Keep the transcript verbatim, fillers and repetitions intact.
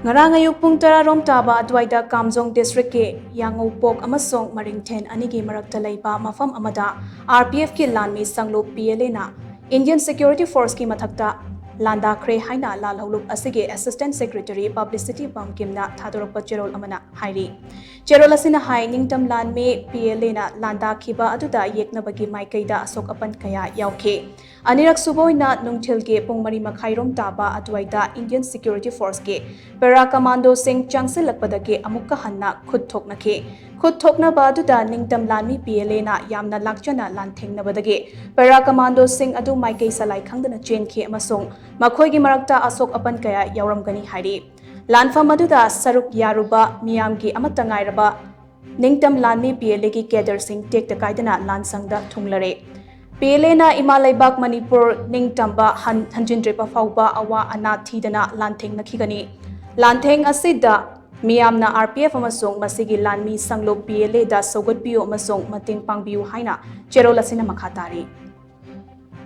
ꯉꯔꯥꯡ ꯑꯌꯨꯛ ꯄꯨꯡ ꯇꯔꯥ ꯔꯣꯝ ꯇꯥꯕ ꯑꯗꯨꯋꯥꯏꯗ ꯀꯥꯝꯖꯣꯡ ꯗꯤꯁꯇ꯭ꯔꯤꯛꯀꯤ ꯌꯥꯉꯧꯄꯣꯛ ꯑꯃꯁꯨꯡ ꯃꯔꯤꯡꯊꯦꯟ ꯑꯅꯤꯒꯤ ꯃꯔꯛꯇ ꯂꯩꯕ ꯃꯐꯝ ꯑꯃꯗ ꯑꯥꯔ ꯄꯤ ꯑꯦꯐꯀꯤ ꯂꯥꯟꯃꯤ ꯁꯪꯂꯨꯞ ꯄꯤ ꯑꯦꯜ ꯑꯦꯅ ꯏꯟꯗꯤꯌꯟ ꯁꯦꯀ꯭ꯌꯨꯔꯤꯇꯤ ꯐꯣꯔꯁꯀꯤ ꯃꯊꯛꯇ ꯂꯥꯟꯗꯥꯈ꯭ꯔꯦ ꯍꯥꯏꯅ ꯂꯥꯜꯍꯧꯂꯨꯞ ꯑꯁꯤꯒꯤ ꯑꯦꯁꯤꯁꯇꯦꯟꯠ ꯁꯦꯀ꯭ꯔꯦꯇꯔꯤ ꯄꯕ꯭ꯂꯤꯁꯤꯇꯤ ꯕꯝꯀꯤꯝꯅ ꯊꯥꯗꯣꯔꯛꯄ ꯆꯦꯔꯣꯜ ꯑꯃꯅ ꯍꯥꯏꯔꯤ꯫ ꯆꯦꯔꯣꯜ ꯑꯁꯤꯅ ꯍꯥꯏ, ꯅꯤꯡꯇꯝ ꯂꯥꯟꯃꯤ ꯄꯤ ꯑꯦꯜ ꯑꯦꯅ ꯂꯥꯟꯗꯥꯈꯤꯕ ꯑꯗꯨꯗ ꯌꯦꯛꯅꯕꯒꯤ ꯃꯥꯏꯀꯩꯗ ꯑꯁꯣꯛ ꯑꯄꯟ ꯀꯌꯥ ꯌꯥꯎꯈꯤ꯫ ꯑꯅꯤꯔꯛ ꯁꯨꯕ ꯑꯣꯏꯅ ꯅꯨꯡꯊꯤꯜꯒꯤ ꯄꯨꯡ ꯃꯔꯤ ꯃꯈꯥꯏ ꯔꯣꯝ ꯇꯥꯕ ꯑꯗꯨꯋꯥꯏꯗ ꯏꯟꯗꯤꯌꯟ ꯁꯦꯀ꯭ꯌꯨꯔꯤꯇꯤ ꯐꯣꯔꯁꯀꯤ ꯄꯦꯔꯥ ꯀꯃꯥꯟꯗꯣꯁꯤꯡ ꯆꯪꯁꯤꯜꯂꯛꯄꯗꯒꯤ ꯑꯃꯨꯛꯀ ꯍꯟꯅ ꯈꯨꯠ ꯊꯣꯛꯅꯈꯤ꯫ ꯈꯨꯠ ꯊꯣꯛꯅꯕ ꯑꯗꯨꯗ ꯅꯤꯡꯇꯝ ꯂꯥꯟꯃꯤ ꯄꯤ ꯑꯦꯜ ꯑꯦꯅ ꯌꯥꯝꯅ ꯂꯥꯛꯆꯅ ꯂꯥꯟꯊꯦꯡꯅꯕꯗꯒꯤ ꯄꯦꯔꯥ ꯀꯃꯥꯟꯗꯣꯁꯤꯡ ꯑꯗꯨ ꯃꯥꯏꯀꯩ ꯁꯂꯥꯏ ꯈꯪꯗꯅ ꯆꯦꯟꯈꯤ ꯑꯃꯁꯨꯡ ꯃꯈꯣꯏꯒꯤ ꯃꯔꯛꯇ ꯑꯁꯣꯛ ꯑꯄꯟ ꯀꯌꯥ ꯌꯥꯎꯔꯝꯒꯅꯤ ꯍꯥꯏꯔꯤ꯫ ꯂꯥꯟꯐꯝ ꯑꯗꯨꯗ ꯁꯔꯨꯛ ꯌꯥꯔꯨꯕ ꯃꯤꯌꯥꯝꯒꯤ ꯑꯃꯠꯇ ꯉꯥꯏꯔꯕ ꯅꯤꯡꯇꯝ ꯂꯥꯟꯃꯤ ꯄꯤ ꯑꯦꯜ ꯑꯦꯒꯤ ꯀꯦꯗꯔꯁꯤꯡ ꯇꯦꯛꯇ ꯀꯥꯏꯗꯅ ꯂꯥꯟꯁꯪꯗ ꯊꯨꯡꯂꯔꯦ꯫ ꯄꯤ ꯑꯦꯜ ꯑꯦꯅ ꯏꯃꯥ ꯂꯩꯕꯥꯛ ꯃꯅꯤꯄꯨꯔ ꯅꯤꯡꯇꯝꯕ ꯍꯟ-, ꯍꯟꯖꯤꯟꯗ꯭ꯔꯤꯕ ꯐꯥꯎꯕ ꯑꯋꯥ ꯑꯅꯥ ꯊꯤꯗꯅ ꯂꯥꯟꯊꯦꯡꯅꯈꯤꯒꯅꯤ꯫ ꯂꯥꯟꯊꯦꯡ ꯑꯁꯤꯗ ꯃꯤꯌꯥꯝꯅ ꯑꯥꯔ ꯄꯤ ꯑꯦꯐ ꯑꯃꯁꯨꯡ ꯃꯁꯤꯒꯤ ꯂꯥꯟꯃꯤ ꯁꯪꯂꯨꯞ ꯄꯤ ꯑꯦꯜ ꯑꯦꯗ ꯁꯧꯒꯠꯄꯤꯌꯨ ꯑꯃꯁꯨꯡ ꯃꯇꯦꯡ ꯄꯥꯡꯕꯤꯌꯨ ꯍꯥꯏꯅ ꯆꯦꯔꯣꯜ ꯑꯁꯤꯅ ꯃꯈꯥ ꯇꯥꯔꯤ꯫